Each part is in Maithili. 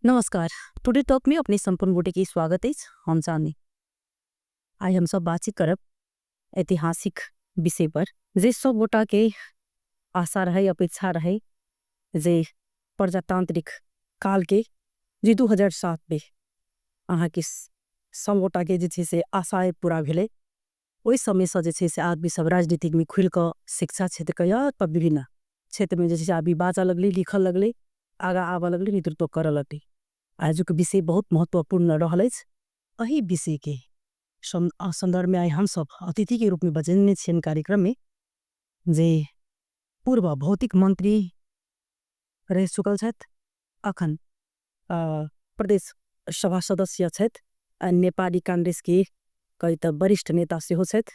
नमस्कार, टुडे टॉक में अपने संपूर्ण गोटे के स्वागत अछि। हम चांदनी। आइ हम सब बातचीत करब ऐतिहासिक विषय पर, जे सब गोटा के आशा रहे, अपेक्षा रहे जे प्रजातांत्रिक काल के जे 2007 में अहाँ के सब गोटा के जे से आशा पूरा भेले। ओहि समय से जे छै से आदमी सब राजनीतिक में खुल के शिक्षा क्षेत्र के या विभिन्न क्षेत्र में जे छै से आदमी बाजऽ लगले, लिखऽ लगले, आगा आबऽ लगले, नेतृत्व करऽ लगले। आजुक विषय बहुत महत्वपूर्ण रहल अछि। एहि विषय के संदर्भ में आइ हम सब अतिथि के रूप में बजेने छियनि कार्यक्रम में, जे पूर्व भौतिक मंत्री रहि चुकल छथि, अखन प्रदेश सभा सदस्य छथि, नेपाली कांग्रेस के कही तऽ वरिष्ठ नेता सेहो छथि,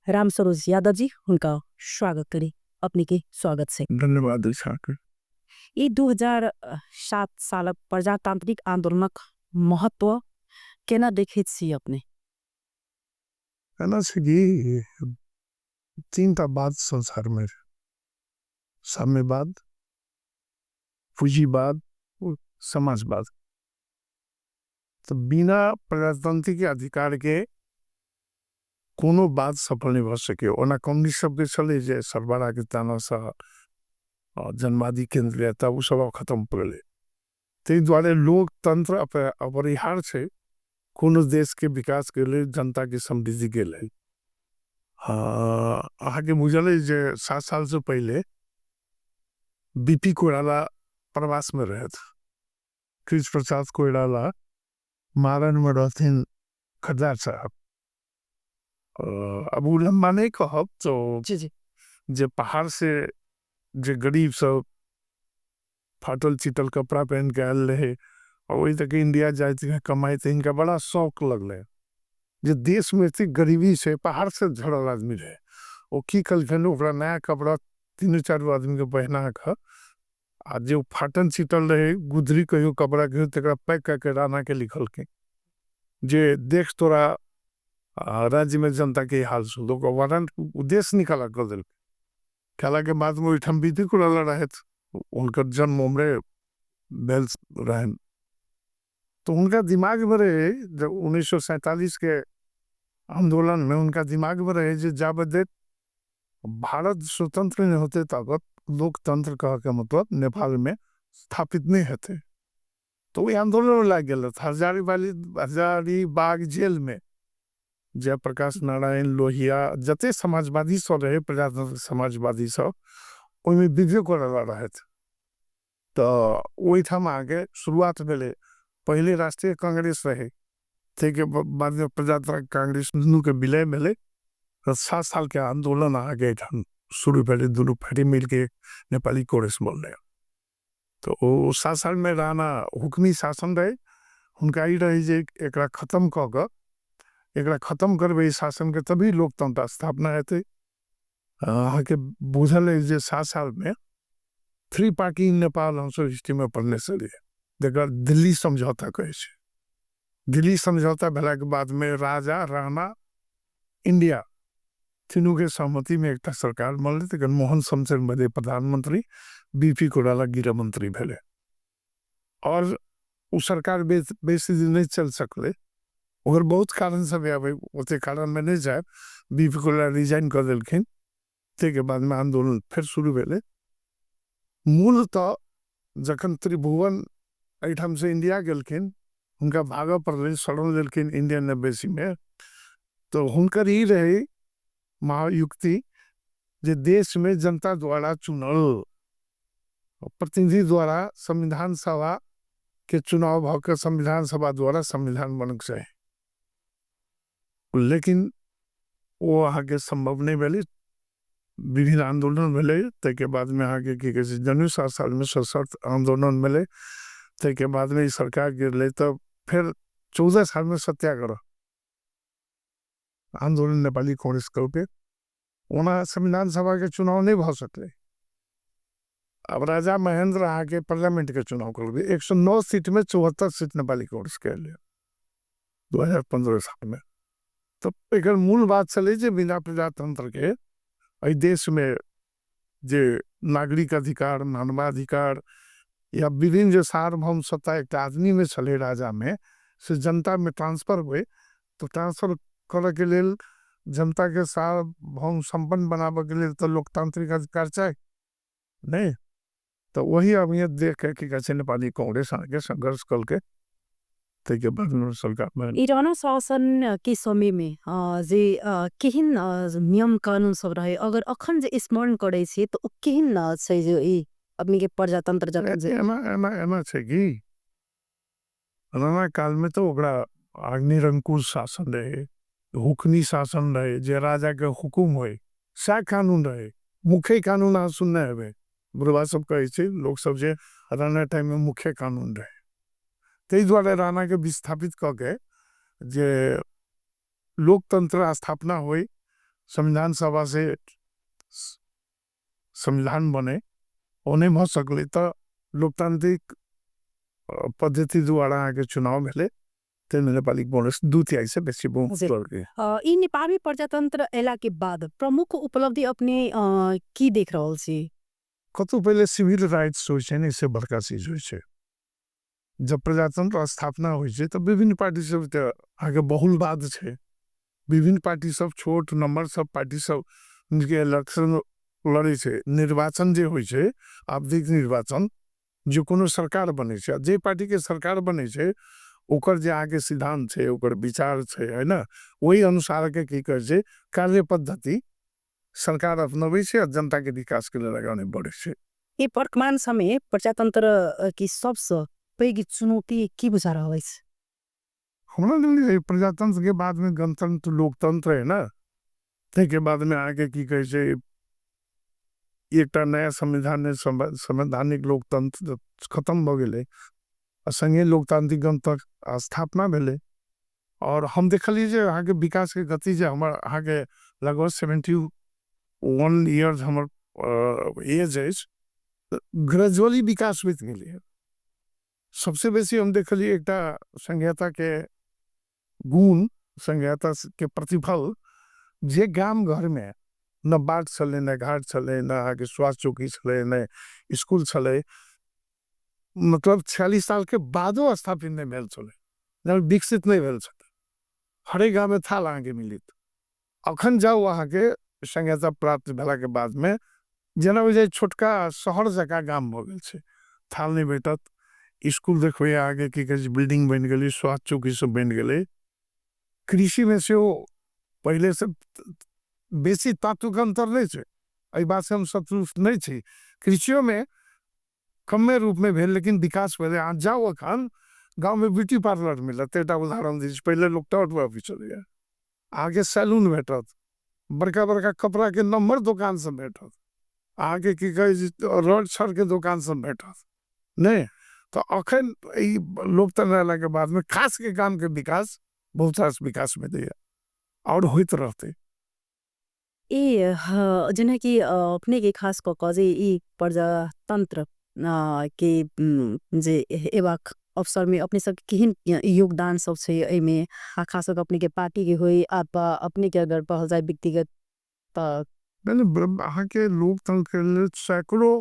राम सरोज यादव जी, हुनका स्वागत करी। अपने के स्वागत छै। धन्यवाद। ई 2007 सालक प्रजातांत्रिक आंदोलनक महत्व केना देखै छी अपने? एना छै कि तीनटा बात संसार में, साम्यवाद, पूंजीवाद, समाजवाद। तो बिना प्रजातांत्रिक अधिकार के कोनो बात सफल नहीं भ सके। ओना कम्युनिस्ट सबके छलै जे सरबरा के तानाशाह जनवादी केंद्र तब ओ सब खत्म भऽ गेलै। ताहि दुआरे लोकतंत्र अपरिहार्य छै कोनो देश के विकास के लेल, जनता के समृद्धि के लेल। अहाँके बुझल अछि जे 7 साल से पहले बीपी कोइराला प्रवास में रहथि, कृष्ण प्रसाद कोइराला मारन में रहथिन खद्दार साहब। अब उ लम्बा नहीं कहब तो जे पहाड़ से जे गरीब सब फाटल चिटल कपड़ा पहन के आयल रहे और वही तक इंडिया जाते हैं कमाए, इनका बड़ा शौक लगले जे देश में इतनी गरीबी से पहाड़ से झड़ल आदमी रहे। वो की कलखिन, ओकरा नया कपड़ा 3-4 आदमी के पहना के आ जो फाटल चिटल रहे गुदरी कहियो कपड़ा कहियो तकरा पैक करके राना के लिखलखिन जे देख तोरा राज्य में जनता के हाल सुन। लोग वारंट उद्देश्य निकाला कर दिल। कहला के बाद में ओहिठाम बीपी कोइराला रहथि, उनकर जन्म उम्रे भेल रहनि, तो उनका दिमाग में रहे जब 1947 के आंदोलन में उनका दिमाग में रहे जे जाबे भारत स्वतंत्र नहीं होते तब लोकतंत्र कह के मतलब नेपाल में स्थापित नहीं होते। तो वही आंदोलन में लग गया। हजारीबाग जेल में जयप्रकाश नारायण लोहिया जते समाजवादी सब रहे, प्रजातंत्र समाजवादी सब, ओहिमे बीपी कोइराला रहथि। तो ओहिठाम आके शुरुआत भेलै। पहले राष्ट्रीय कांग्रेस रहे, ताहिके बाद में प्रजातंत्र कांग्रेस दुनू के विलय भेलै। 7 साल के आंदोलन आगे एहिठाम शुरू भेलै, दुनू पार्टी मिलके नेपाली कांग्रेस बनलै। तो ओ 7 साल में राणा हुक्मी शासन रहे, हुनका ई रहे जे एकरा खत्म कऽ कऽ, एकरा खत्म करबै शासन के तभी लोकतंत्र स्थापना हेतै। अहाँके बुझल अछि जे 7 साल में 3 पार्टी इन नेपाल हमसब हिस्ट्री में पढ़ने छलियै, जकरा दिल्ली समझौता कहै छै। दिल्ली समझौता भेलाके बाद में राजा राणा इंडिया तीनू के सहमति में एकटा सरकार बनलै। तखन मोहन शमशेर भेलै प्रधानमंत्री, बीपी कोइराला गृह मंत्री भेलै। और ओ सरकार बेसी दिन नहीं चल सकलै, ओकर बहुत कारण सब आबै, ओते कारण में नहीं जायब। बीपी कोइराला रिजाइन कर देलखिन, ताहिके बाद में आंदोलन फेर शुरू भेलै। मूलतः जखन त्रिभुवन एहिठाम से इंडिया गेलखिन, हुनका भागऽ पड़लै, शरण लेलखिन इंडियन एम्बेसी में। तो हुनकर ई रहे महायुक्ति जे देश में जनता द्वारा चुनल प्रतिनिधि द्वारा संविधान सभा के चुनाव भऽ के संविधान सभा द्वारा संविधान बनक चाही, लेकिन वो अहाँके संभव नहीं भेलै। विभिन्न आंदोलन भेलै, ताहिके बाद में अहाँके की कहै छै जनवरी 7 साल में सशर्त आंदोलन भेलै, ताहिके बाद में ई सरकार गिरलै। तब फेर 14 साल में सत्याग्रह आंदोलन नेपाली कांग्रेस करके ओना संविधान सभा के चुनाव नहीं भऽ सकलै। अब राजा महेंद्र अहाँके पार्लियामेंट के चुनाव करबै, 109 सीट में 74 सीट नेपाली कांग्रेस के एलै 2015 साल में। तो एकर मूल बात छलै जे बिना प्रजातंत्र के एहि देश में जे नागरिक अधिकार, मानवाधिकार, या विभिन्न जे सार्वभौम सत्ता एकटा आदमीमे छलै राजामे से जनतामे ट्रांसफर होइ, तऽ ट्रांसफर करऽके लेल जनताके सार्वभौम सम्पन्न बनाबऽके लेल तऽ लोकतांत्रिक अधिकार चाही नहीं। तऽ वही अहमियत देख के की कहै छै नेपाली कांग्रेस अहाँके संघर्ष कलके ताहिके बाद सरकार। ई राणा शासन के समय में जे केहन नियम कानून सब रहे, अगर अखन जे स्मरण करै छी तऽ ओ केहन छै जे ई अपने के प्रजातंत्र जखन जे एना एना एना छै कि राणा काल में तो ओकरा निरंकुश शासन रहे, हुकमी शासन रहे, जे राजा के हुकुम होय सएह कानून रहे। मुख्य कानून अहाँ सुनने हेबै, बुढ़बा सब कहै छै लोक सब जे राणा टाइम में मुख्य कानून रहे। ताहि दुआरे राणा के विस्थापित कऽ के जे लोकतंत्र स्थापना होय, संविधान सभा से संविधान बने, ओ नहि भऽ सकलै तऽ लोकतांत्रिक पद्धति द्वारा अहाँके चुनाव भेलै, ताहिमे नेपाली कांग्रेस 2/3 से बेसी बहुमत लड़कै। ई नेपालमे प्रजातंत्र एला के बाद प्रमुख उपलब्धि अपने की देख रहल छी? कतहु पहिले सिविल राइट्स होइ छै ने, से बड़का चीज होइ छै। जब प्रजातंत्र स्थापना होइ छै तऽ विभिन्न पार्टी सब तऽ अहाँके बहुलवाद छै, विभिन्न पार्टी सब छोट नम्बर सब पार्टी सब के इलेक्शन लड़ै छै। निर्वाचन जे होइ छै, आवधिक निर्वाचन, जे कोनो सरकार बनै छै, जे पार्टी के सरकार बनै छै ओकर जे अहाँके सिद्धांत छै, ओकर विचार छै, है ना, ओहि अनुसार के की कहै छै कार्य पद्धति सरकार अपनबै छै आ जनता के विकास के लेल आगाँ बढ़ै छै। ई वर्तमान समय प्रजातंत्र की सबसँ पैघ चुनौती की बुझा रहल अछि? हमरा लेल प्रजातंत्र के बाद में गणतंत्र लोकतंत्र है ना, ताहिके बाद में अहाँके की कहै छै एकटा नया संविधान, संवैधानिक लोकतंत्र खत्म भऽ गेलै आ संगे लोकतांत्रिक गणतंत्र स्थापना भेलै। और हम देखलियै जे अहाँके विकास के गति जे हमर अहाँके लगभग 71 इयर्स हमर एज अछि, ग्रेजुअली विकास होइत गेलै। सबसे बेसी हम देखलियै एकटा संघीयता के गुण, संघीयता के प्रतिफल, जे गाम घर में न बाट छलै, न घाट छलै, न अहाँके स्वास्थ्य चौकी छलै, न स्कूल छलै, मतलब 46 साल के बादो स्थापित नहि भेल छलै, विकसित नहि भेल छलै। हरेक गाँव में थाल अहाँके मिलित। अखन जाउ अहाँके संघीयता प्राप्त भेला के बाद में जेना बुझाइ छोटका शहर जकाँ गाम भऽ गेल छै, थाल नहि भेटत, स्कूल देखबै अहाँके की कहै छै बिल्डिंग बनि गेलै, स्वास्थ्य चौकी सब बनि गेलै। कृषि में सेहो पहिले से बेसी तात्विक अंतर नहि छै, एहि बात से हम संतुष्ट नहि छी। कृषियों में कमे रूप में भेल लेकिन विकास भेलै। अहाँ जाउ अखन गाँव में ब्यूटी पार्लर मिलत, एकटा उदाहरण दै छी, पहिले लोक टॉट अबै छलैए, अहाँके सैलून भेटत, बड़का बड़का कपड़ा के नम्बर दोकान सब भेटत, अहाँके की कहै छै रड छड़ के दोकान सब भेटत नहि। तऽ अखन ई लोकतंत्र अयला के बाद में खास के गाम के विकास बहुत रास विकास भेलैए और होइत रहतै। ई जेनाकि अपने के खास कऽ कऽ जे ई प्रजातंत्र के जे एबाक अवसर में अपने सब केहन योगदान सब छै एहिमे, आ खास कऽ अपने के पार्टी के होइ, अपने के अगर कहल जाय व्यक्तिगत तऽ? नहीं, अहाँके लोकतंत्र के लेल सैकड़ों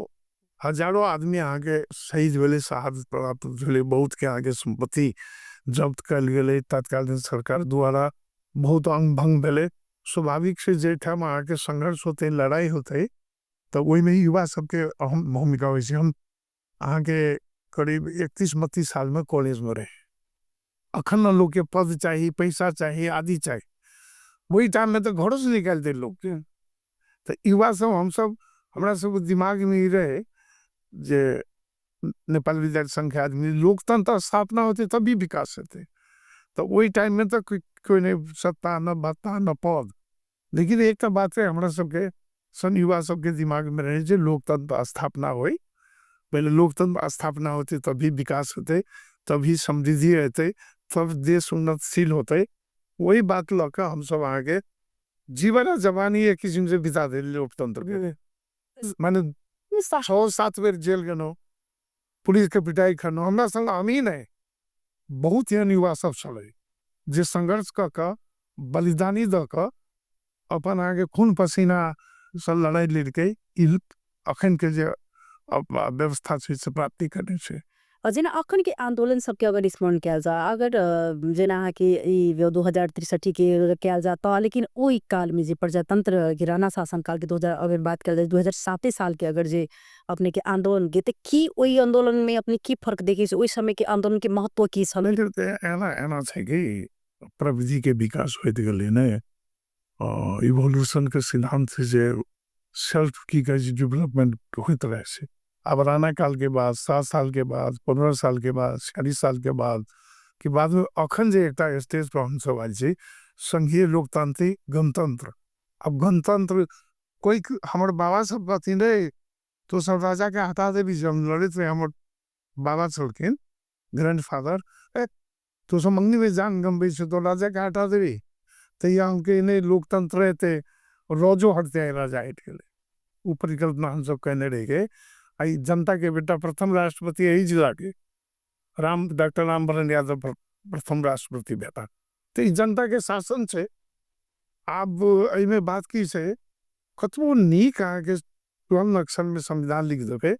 हजारों आदमी अहाँके शहीद भेलै, शहादत प्राप्त भेलै, बहुत के अहाँके संपत्ति जब्त कयल गेलै तत्कालीन सरकार द्वारा, बहुत अंग भंग भेलै। स्वाभाविक छै जाहिठाम अहाँके संघर्ष होतै, लड़ाई होतै, तऽ ओहिमे युवा सबके अहम भूमिका होइ छै। हम अहाँके करीब 31-32 साल में कॉलेज में रहे, अखन ने लोकके पद चाही, पैसा चाही, आदि चाही, ओहि टाइम में तऽ घरोसँ निकालि दै लोकके। तऽ युवा सब हमसब हमरा सबके दिमाग में ई रहे जे नेपाल विद्यार्थी संघ के आदमी लोकतंत्र स्थापना होतै तभी विकास हेतै। तऽ ओहि टाइम में तऽ कोइ नहि सत्ता न भत्ता न पद, लेकिन एकटा बात है हमरा सबके सन युवा सबके दिमाग में रहे जे लोकतंत्र स्थापना होइ, पहले लोकतंत्र स्थापना होतै तभी विकास होतै, तभी समृद्धि हेतै, तब देश उन्नतशील होतै। वही बात लऽ कऽ हमसब अहाँके जीवन आ जवानी एक किसिम से बिता देली लोकतंत्र के। माने 6-7 बेर जेल गेलहुँ, पुलिस के पिटाई खेलहुँ, हमरा संग हम ही नहि बहुत एहन युवा सब छलै जे संघर्ष कऽ कऽ बलिदानी दऽ कऽ अपन अहाँके खून पसीना सँ लड़ाई लड़िके ई अखन के जे व्यवस्था छै से प्राप्ति करने छै। जेना अखन के आंदोलन सबके अगर स्मरण कयल जाय, अगर जेना अहाँके ई 2063 के कयल जाय तऽ, लेकिन ओहि काल में जे प्रजातंत्र के राणा शासन काल के 2000 अगर बात कयल जाय 2007 साल के अगर जे अपने के आंदोलन के, तऽ की ओहि आंदोलन में अपने की फर्क देखै छी, ओहि समय के आंदोलन के महत्व की छल? एना एना छै कि प्रविधि के विकास होइत गेलै ने, इवोल्यूशन के सिद्धांत जे सेल्फ की कहै छै डेवलपमेंट होइत रहै छै। आब राणा काल के बाद 7 साल के बाद 15 साल के बाद 46 साल के बाद के बाद में अखन जे एकटा स्टेज पर हमसब आयल छी, संघीय लोकतांत्रिक गणतंत्र। अब गणतंत्र कोई हमर बाबा सब कहथिन रे तो सब राजा के हटा देबी, जब लड़ित रहे हमर बाबा छलखिन ग्रैंड फादर, तो सब मंगनी में जान गमबै छै तो राजा के हटा देबी, तो यहाँ हमके नहीं लोकतंत्र रहते रोजो हटते हैं राजा हट गेलै। ओ परिकल्पना हमसब कहने रह गए। आई जनता के बेटा प्रथम राष्ट्रपति यही जिला के राम डॉक्टर रामवरण यादव प्रथम राष्ट्रपति बेटा, तो ई जनता के शासन छै। आब एहिमे बात की छै, कतबो नीक अहाँके 12 अक्षर में संविधान लिख देबै,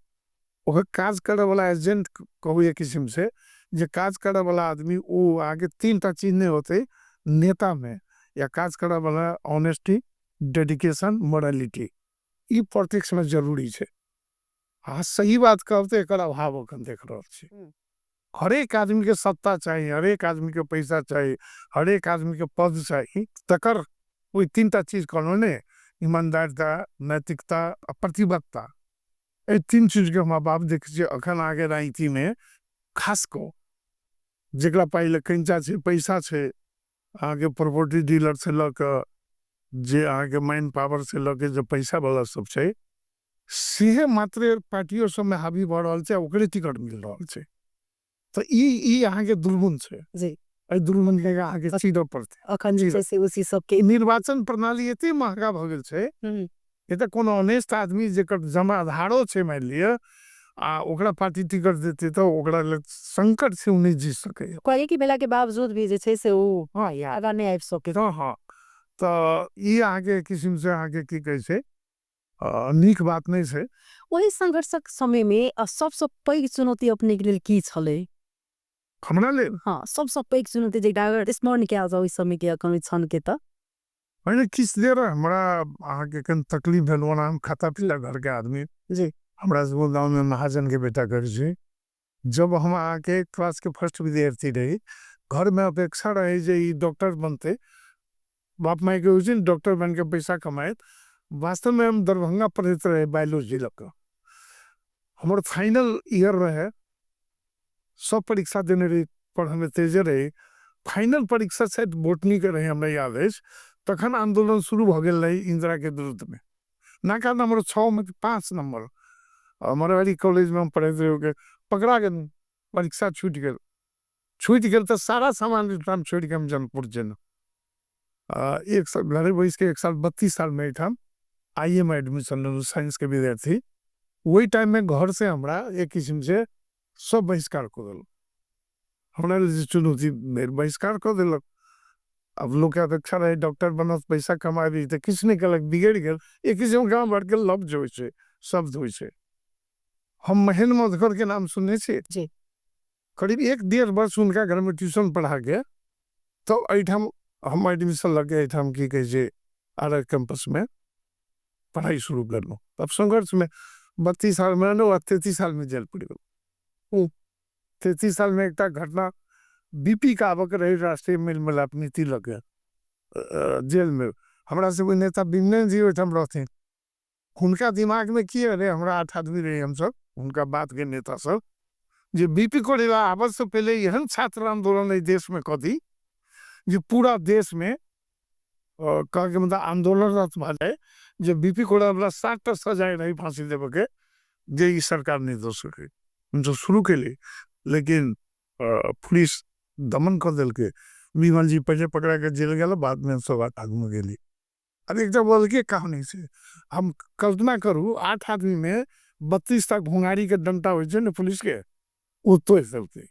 ओकर काज करऽ वाला एजेंट कहू एक किस्म से, जे काज करऽ वाला आदमी ओ अहाँके 3टा चीज नहीं होते नेता में, या काज करऽ वाला ऑनेस्टी, डेडिकेशन, मोरालिटी, ई पॉलिटिक्स में जरूरी छै। अहाँ सही बात कहब तऽ एकर अभाव अखन देख रहल छी। हरेक आदमी के सत्ता चाही, हरेक आदमी के पैसा चाही, हरेक आदमी के पद चाही, तकर ओहि 3टा चीज कहलहुँ ने, ईमानदारिता, नैतिकता आ प्रतिबद्धता, एहि 3 चीज के हम अभाव देखै छियै अखन अहाँके राजनीति में। खास कऽ जकरा पाइ लए कैंचा छै, पैसा छै, अहाँके प्रॉपर्टी डीलर से लऽ कऽ जे अहाँके मैन पावर से लऽ के जे पैसा वाला सब छै, सेहे मात्र पार्टियो सब में हावी भऽ रहल छै, ओकरे टिकट मिल रहल छै। तऽ ई अहाँके दुर्गुण छै। एहि दुर्गुण के अहाँके चीरऽ पड़तै। अखन जे छै से उसी सबके निर्वाचन प्रणाली एते महगा भऽ गेल छै, एतऽ कोनो ऑनेस्ट आदमी जेकर जमाधारो छै मानि लिअ, आ ओकरा पार्टी टिकट देतै तऽ ओकरा लेल संकट छै, ओ नहि जीत सकैए। क्वालिटी भेला के बावजूद भी जे छै से ओ आगाँ नहि आबि सकै। हँ, तऽ ई अहाँके किसिम से अहाँके की कहै छै, नीक बात नहि छै। ओहि संघर्षक समय में सबसँ पैघ चुनौती अपने के लेल की छलै? हमरा लेल? हँ, सबसँ पैघ चुनौती जे अगर स्मरण कयल जाउ ओहि समय के अखन ओहि क्षण के तऽ? पहिने किछु देर हमरा अहाँके कनि तकलीफ भेल, ओना हम खाता पीला घर के आदमी। हमरा सबके गाँव में महाजन के बेटा कहै छै। जब हम अहाँके क्लास के फर्स्ट विद्यार्थी रही, घर में अपेक्षा रहे जे ई डॉक्टर बनते, बाप माय के होइ छै ने डॉक्टर बन के पैसा कमायत। वास्तव में हम दरभंगा पढ़ैत रहे बायोलॉजी लऽ कऽ, हमर फाइनल ईयर रहे, सब परीक्षा देने रही, पढ़े में तेजे रही। फाइनल परीक्षा शायद बोटनी के रहे, हमरा याद अछि। तखन आंदोलन शुरू भऽ गेल रहे इंदिरा के विरुद्ध में। नाका नंबर 6 में 5 नंबर मरवाड़ी कॉलेज में हम पढ़ैत रही, पकड़ा गेल, परीक्षा छूटि गेल। छूटि गेल तऽ सारा सामान एहिठाम छोड़ि के हम जनकपुर गेलहुँ। एक साल घरे बैस के 1 साल 32 साल में एहिठाम आई ए में एडमिशन लेलहुँ, साइंस के विद्यार्थी। ओहि टाइम में घर से हमरा एक किस्म से सब बहिष्कार कऽ देलक। हमरा लेल जे चुनौती भेल बहिष्कार कऽ देलक। अब लोग के अपेक्षा रहे डॉक्टर बनत पैसा कमाबी, तऽ किछु नहि केलक, बिगड़ि गेल। एक किस्म गाँव भर के लफ्ज होइ छै, शब्द होइ छै। हम महेंद्र मधुकर के नाम सुनने छी। करीब 1-1.5 वर्ष हुनका घर में ट्यूशन पढ़ा के तब एहिठाम हम एडमिशन लऽ के एहिठाम की कहै छै आर आर कैंपस में पढ़ाई शुरू करलहुँ। तब संघर्ष में 32 साल में रहलहुँ आ 33 साल में जेल पड़ि गेलहुँ। 33 साल में एकटा घटना बीपी के आबक रहे राष्ट्रीय मेल मिलाप नीति लऽ के जेल में। हमरा सबके नेता विनय जी ओहिठाम रहथिन। हुनका दिमाग में की अरे हमरा 8 आदमी रहे हमसब, हुनका बात के नेता सब, जे बीपी कोइराला आबऽ से पहले एहन छात्र आंदोलन एहि देश में कऽ दी जे पूरा देश में कहके मतलब आंदोलनरत भऽ जाय, जे बीपी कोइराला 7टा सजाए रही फांसी देबऽ के, जे ई सरकार नहीं दऽ सकै। हमसब शुरू केली, लेकिन पुलिस दमन कऽ देलकै। विमल जी पहले पकड़ा के जेल गेल, बाद में सब आगू में गेली। अब एक अलगे कहानी छै। हम कल्पना करू 8 आदमी में 32 टा घुंघारी के डंटा होइ छै ने पुलिस के, ओ तोड़ि देलकै।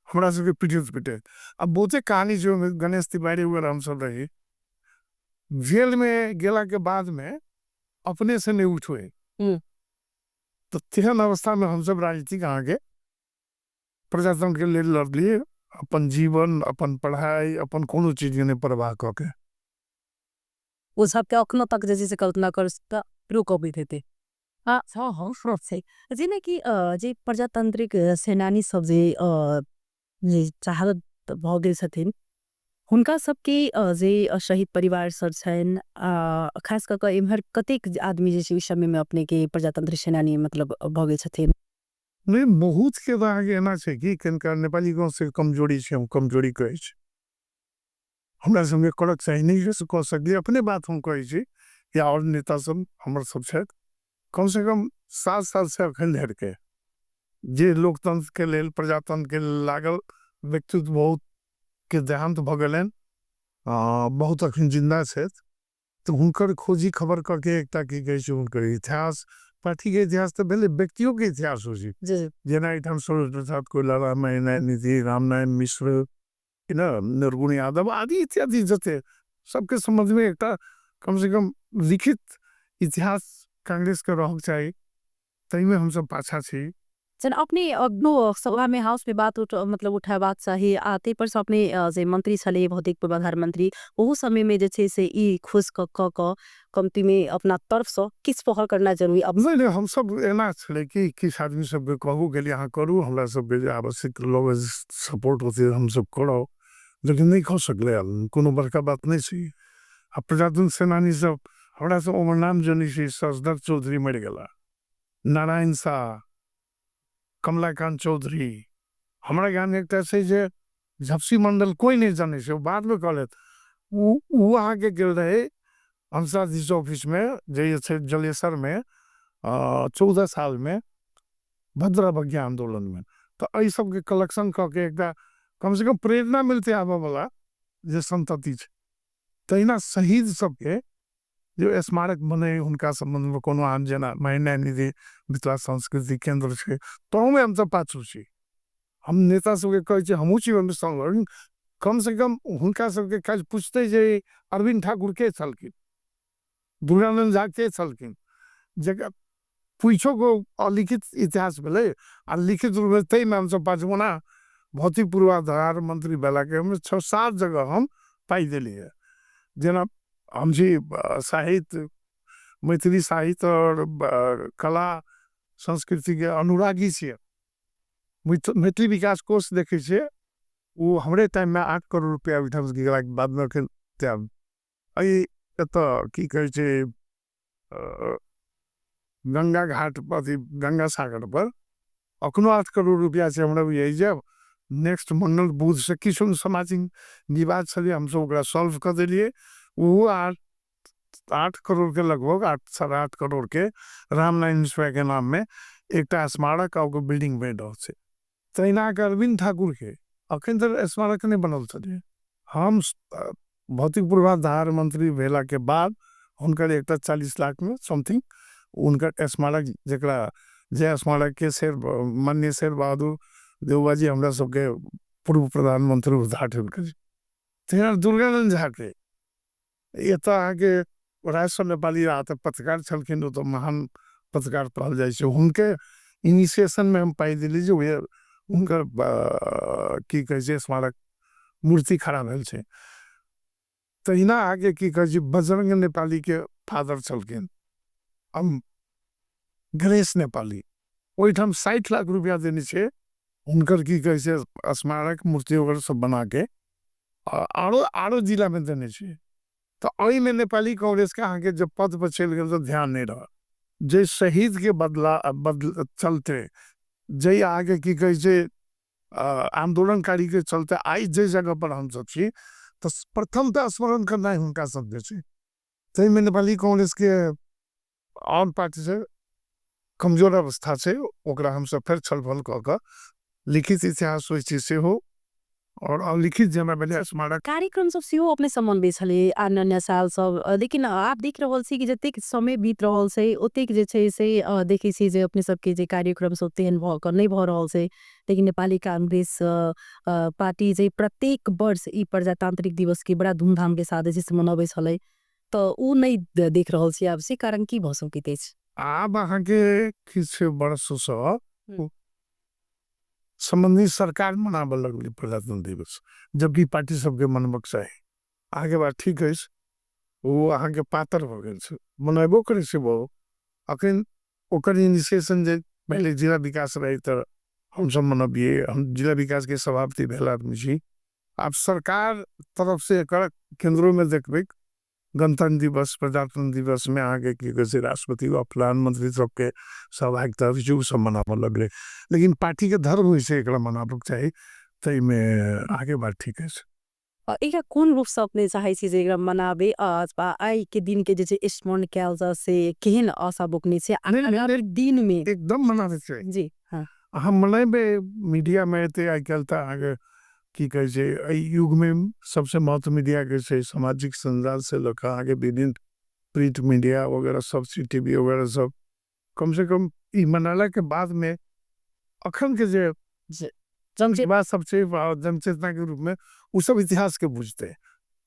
हमरा सबके पीटैत पीटैत। अब बहुते कहानी छै, ओहिमे गणेश तिवारी वगैरह हमसब रही। जेल में गेला के बाद में अपने से नहीं उठे। तऽ तेहन अवस्थामे हमसब राजनीतिक अहाँके प्रजातंत्रके लेल लड़लियै, अपन जीवन, अपन पढ़ाइ, अपन कोनो चीजके नहि परवाह कऽ के। ओ सबके अखनो तक जे छै से कल्पना कर रोक अबैत हेतै। हाँ हाँ, छै जेना कि जे प्रजातांत्रिक सेनानी सब जे जे शहादत भऽ गेल छथिन, हुनका सबके जे शहीद परिवार सब छनि, खास कऽ कऽ इम्हर कतेक आदमी जे छै ओहि समय में अपने के प्रजातंत्र सेनानी मतलब भऽ गेल छथिन? नहि, बहुत के तऽ अहाँके एना छै कि कनिका नेपाली गाँव से कमजोरी छै, हम कमजोरी कहै छी, हमरा सबके करक चाही, नहि कऽ सकलियै। अपने बात हम कहै छी या आओर नेता सब हमर सब छथि, कम से कम 7 साल से अखन धरिके जे लोकतंत्र के लेल, प्रजातंत्र के लेल लागल व्यक्तित्व बहुत के देहांत भऽ गेलनि, बहुत अखन जिन्दा छथि, तऽ हुनकर खोजी खबर करके एकटा की कहै छै हुनकर इतिहास, पार्टी के इतिहास तऽ भेलै, व्यक्तियों के इतिहास होइ छै। जेना एहिठाम सरोज प्रसाद कोइराला, महेन्द्र निधि, रामनारायण मिश्र, निर्गुण यादव आदि इत्यादि जते सबके सम्बन्ध में एकटा कम से कम लिखित इतिहास कांग्रेस के रहक चाही, ताहिमे हमसब पाछा छी। जेना अपने सभा में हाउस में बात मतलब उठेबाक चाही, आ ताहि पर से अपने जे मंत्री छलै भौतिक पूर्वाधार मंत्री, ओहू समय में जे छै से ई खोज कऽ कऽ कमती में अपना तरफ से किछु पहल करना जरूरी। अब नहीं, नहीं, हम सब एना छलै कि किछु आदमी सबके कहबो गेलियै अहाँ करू, हमरा सबके जे आवश्यक लोग सपोर्ट होतै हम सब करब, लेकिन नहि कऽ सकलै आदमी, कोनो बड़का बात नहि छै। आ प्रजातंत्र सेनानी सब हमरा सब ओमर नाम जनै छी, शशधर चौधरी मरि गेला, नारायण शाह, कमलाकांत चौधरी, हमरा ज्ञान एकटा छै जे झपसी मंडल कोइ नहि जानै छै, ओ बादमे कहलथि, ओ अहाँके गेल रहै हंसाधीश ऑफिसमे जे छै जलेसरमे 14 सालमे भद्र अवज्ञा आन्दोलनमे। तऽ एहि सबके कलेक्शन कऽ के एकटा कम से कम प्रेरणा मिलतै आबऽवला जे संतति छै। तहिना शहीद सबके जो स्मारक बने हुनका सम्बन्धमे कोनो आन, जेना महेन्द्र निधि मिथिला सांस्कृतिक केंद्र छै, तहूमे हमसब पाछू छी। हम नेता सबके कहै छी, हमहूँ छी ओहिमे संलग्न, कम से कम हुनका सबके काल्हि पूछतै जे अरविन्द ठाकुर के छलखिन, दुर्गानंद झा के छलखिन, जकर पूछो को अलिखित इतिहास भेलै आ लिखित रूपमे ताहिमे हमसब पाछू। ओना भौतिक पूर्वाधार मंत्री भेलाके हम 6-7 जगह हम पाइ देलियै। जेना हम छी साहित्य, मैथिली साहित्य और कला संस्कृतिके अनुरागी छियै। मैथिली विकास कोष देखै छियै, ओ हमरे टाइममे 8 करोड़ रुपया ओहिठाम गेलाके बादमे एखन एहि एतऽ की कहै छै गंगा घाट अथी गंगा सागर पर अखनो 8 करोड़ रुपया छै। हमरा बुझाइ जे नेक्स्ट मंगल बुध से किछु सामाजिक विवाद छलै, हमसब ओकरा सॉल्व कऽ देलियै। ओहो 8 करोड़ के लगभग 8-8.5 करोड़ के रामनारायण मिश्रा के नाम में एकटा स्मारक आ ओकर बिल्डिंग बनि रहल छै। तहिना अरविन्द ठाकुर के अखन तक स्मारक नहि बनल छलै। हम भौतिक पूर्वाधार मंत्री भेला के बाद हुनकर एकटा 40 लाख में समथिंग हुनकर स्मारक, जकरा जे स्मारक के शेर माननीय शेर बहादुर देउबा जी हमरा सबके पूर्व प्रधानमंत्री उद्घाटन करी। तहिना दुर्गानंद झा के एतऽ अहाँके राजस्व नेपाली तऽ पत्रकार छलखिन, ओ तऽ महान पत्रकार कहल जाइ छै, हुनके इनिशिएशन में हम पाइ देली जे हुनकर की कहै छै स्मारक मूर्ति खड़ा भेल छै। तहिना अहाँके की कहै छै बजरंग नेपाली के फादर छलखिन हम गणेश नेपाली, ओहिठाम 60 लाख रुपया देने छै हुनकर की कहै छै स्मारक मूर्ति वगैरह सब बना के आरो आरो जिला में देने छै। तऽ एहिमे नेपाली कांग्रेस के अहाँके जब पद पर चलि गेल तऽ ध्यान नहि रहल जे शहीद के बदला बदल चलते, जे अहाँके की कहै छै आन्दोलनकारी के चलते आइ जे जगह पर हमसब छी तऽ प्रथमतः स्मरण करनाइ हुनका सबके छै। ताहिमे नेपाली कांग्रेस के आन पार्टी से कमजोर अवस्था छै, ओकरा हमसब फेर छलफल कऽ कऽ लिखित इतिहास होइ छै सेहो और अलिखित जेना भेलै स्मारक कार्यक्रम सब सेहो अपने समन्वय छलै अन्य साल सब, लेकिन आब देख रहल छी कि जतेक समय बीत रहल छै ओतेक जे छै से देखै छी जे अपने सबके जे कार्यक्रम सब तेहन भऽ कऽ नहि भऽ रहल छै। लेकिन नेपाली कांग्रेस पार्टी जे प्रत्येक वर्ष ई प्रजातांत्रिक दिवस के बड़ा धूमधाम के साथ जे छै से मनबै छलै, तऽ ओ नहि देख रहल छी आब, से कारण की भऽ सकैत अछि? आब अहाँके किछु वर्षसँ सम्बन्धित सरकार मनाबऽ लगलै प्रजातंत्र दिवस, जबकि पार्टी सबके मनबक चाही। अहाँके बात ठीक अछि, ओ अहाँके पातर भऽ गेल छै, मनेबो करै छै बहुत। अखन ओकर इनिशिएशन जे पहिले जिला विकास रहै तऽ हमसब मनबियै, हम जिला विकासके सभापति भेल आदमी छी। आब सरकार तरफ से एकर केंद्रों में देखबै गणतंत्र दिवस प्रजातंत्र दिवस में अहाँके की कहै छै राष्ट्रपति वा प्रधानमंत्री सबके सहभागिता होइ छै, ओ सब मनाबऽ लगलै। लेकिन पार्टीके धर्म होइ छै एकरा मनाबऽके चाही, ताहिमे अहाँके बात ठीक अछि। एकरा कोन रूपसँ अपने चाहै छी जे एकरा मनाबे अथवा आइ के दिन के जे छै स्मरण कयल जाय, से केहन आशा बोकने छै दिन में? एकदम मनाबे छै जी। हाँ, अहाँ मनेबै, मीडिया में एते आइ काल्हि तऽ अहाँके की कहै छै एहि युग में सबसे महत्व मीडिया के छै। सामाजिक संजाल से लऽ कऽ अहाँके विभिन्न प्रिंट मीडिया वगैरह सब, सी टी वी वगैरह सब, कम से कम ई मनाला के बाद में अखन के जे बात सब छै जनचेतना के रूप में ओ सब इतिहास के बुझते,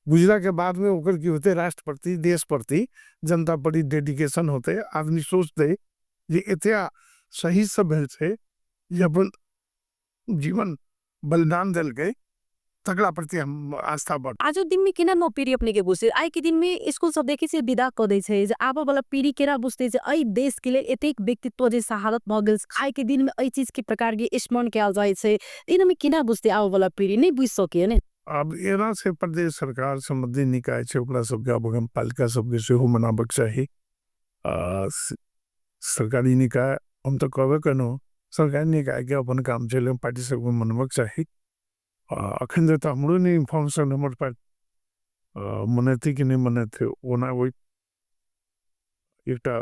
बुझला के बाद में ओकर की होते राष्ट्र प्रति, देश प्रति, जनता प्रति डेडिकेशन होते। आदमी सोचते जे एते शहीद सब भेल छै जे अपन जीवन बलिदान देलकै, तकरा प्रति हम आस्था बढ़। आजो दिन में केना नव पीढ़ी अपने के बुझते? आइ के दिन में स्कूल सब देखे छै विदा कऽ दै छै, जे आबऽ वाला पीढ़ी केना बुझते जे एहि देश के लेल एतेक व्यक्तित्व जे शहादत भऽ गेल, आइ के दिन में एहि चीज के प्रकार के स्मरण कयल जाइ छै, एना में केना बुझते आबऽ वाला पीढ़ी? नहि बुझि सकैया ने। आब एना छै प्रदेश सरकार सम्बन्धित निकाय छै ओकरा सबके आब पालिका सबके सेहो मनाबक चाही। आ सरकारी निकाय हम तऽ कहबे केलहुँ, सरकारी निकायके अपन काम छै, लेकिन पार्टी सबके मनबक चाही। अखन तऽ हमरो नहि इन्फॉर्मेशन हमर पार्टी मनेतै कि नहि मनेतै। ओना ओहि एकटा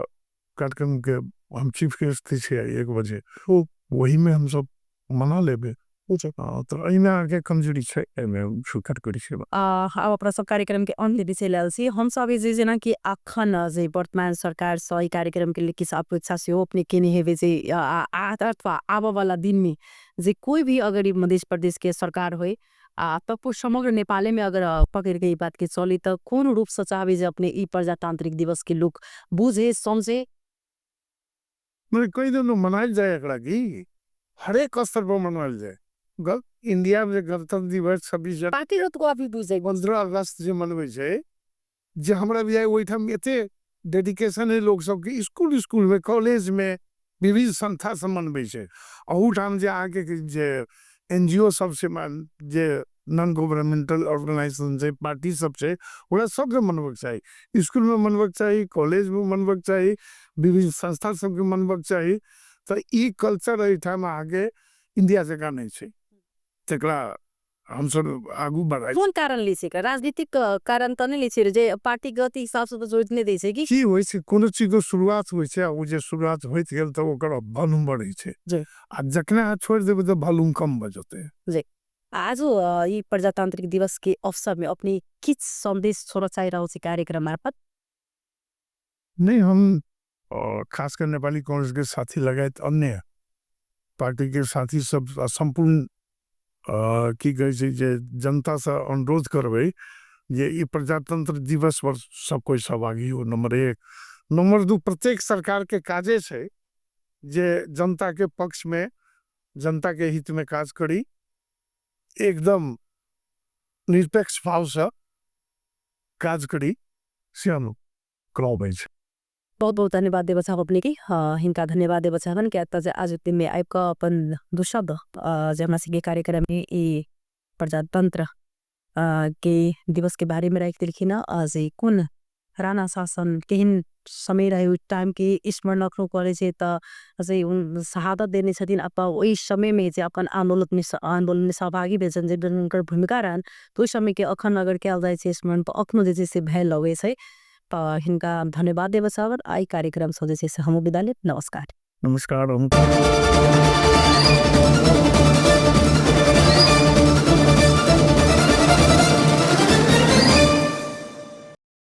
कार्यक्रम के हम चीफ गेस्ट छियै 1 बजे, ओहिमे हमसब मना लेबै। तऽ एहिमे अहाँके कमजोरी छै, एहिमे स्वीकार करै छी। आब अपना सब कार्यक्रम के अंत दिस आयल छी। हमसब जे जेनाकि अखन जे वर्तमान सरकार सँ ई कार्यक्रम के लेल किछु अपेक्षा सेहो अपने केने हेबै जे अथवा आबऽ वाला दिन में जे कोई भी अगर ई मध्य प्रदेश के सरकार होय आ तब समग्र नेपाले में अगर पकड़ के ई बात के चली तऽ कोन रूप से चाहबै जे अपने ई प्रजातांत्रिक दिवस के लोक बुझे समझे? कहि देलहुँ मनायल जाय एकरा, की हरेक स्तर पर मनायल जाय। इंडिया में गणतंत्र दिवस 26 जनवरी पार्टी को अभी बुझे 15 अगस्त जे मनबै छै, जे हमरा बुझाइ ओहिठाम एते डेडिकेशन है लोक सबके, स्कूल स्कूल में कॉलेज में विभिन्न संस्था सब मनबै छै। अहूठाम जे अहाँके जे NGO सब छै, जे नॉन गवर्नमेंटल ऑर्गेनाइजेशन छै, पार्टी सब छै, ओकरा सबके मनबक चाही। स्कूल में मनबक चाही, कॉलेज में मनबक चाही, विभिन्न संस्था सबके मनबक चाही। तऽ ई कल्चर एहिठाम अहाँके इंडिया जकाँ नहि छै, तकरा हमसब आगू बढ़ाइ। कोन कारण लै छै? राजनीतिक कारण तऽ नहि लै छै जे पार्टीगत हिसाब से तऽ जोड़ि नहि दै छै की होइ छै? कोनो चीजके शुरुआत होइ छै आ ओ जे शुरुआत होइत गेल तऽ ओकर वॉल्यूम बढ़ै छै, आ जखने अहाँ छोड़ि देबै तऽ वॉल्यूम कम भऽ जेतै। जी, आज ई प्रजातांत्रिक दिवस के अवसर में अपने किछु संदेश छोड़ऽ चाहि रहल छी कार्यक्रम मार्फत? नहीं, हम खासकर नेपाली कांग्रेस के साथी लगायत अन्य पार्टी के साथी सब संपूर्ण की कहै छै जे जनता से अनुरोध करबै जे ई प्रजातंत्र दिवस पर सब कोइ सहभागी हो, नंबर 1। नंबर 2, प्रत्येक सरकार के काजे छै जे जनता के पक्ष में जनता के हित में काज करी, एकदम निरपेक्ष भाव से काज करी, से हम कहबै छै। बहुत बहुत धन्यवाद देव चाहब अपने के। हिनका धन्यवाद देव चाहबन कि एतऽ जे आज दिन में आबि कऽ अपन दू शब्द जे हमरा सबके कार्यक्रम में ई प्रजातंत्र के दिवस के बारे में राखि देलखिन हँ, जे कोन राणा शासन केहन समय रहे ओहि टाइम के स्मरण अखनो करै छै तऽ जे शहादत देने छथिन अपन ओहि समय में जे अपन आंदोलन में सहभागी भेल छथिन, जे हुनकर भूमिका रहनि, तऽ ओहि समय के अखन अगर कयल जाइ छै स्मरण तऽ अखनो जे छै से भय लगै छै। तऽ हिनका धन्यवाद देब चाहब। आ ई कार्यक्रम से जे छै से हमहूँ विदा लेब। नमस्कार। नमस्कार।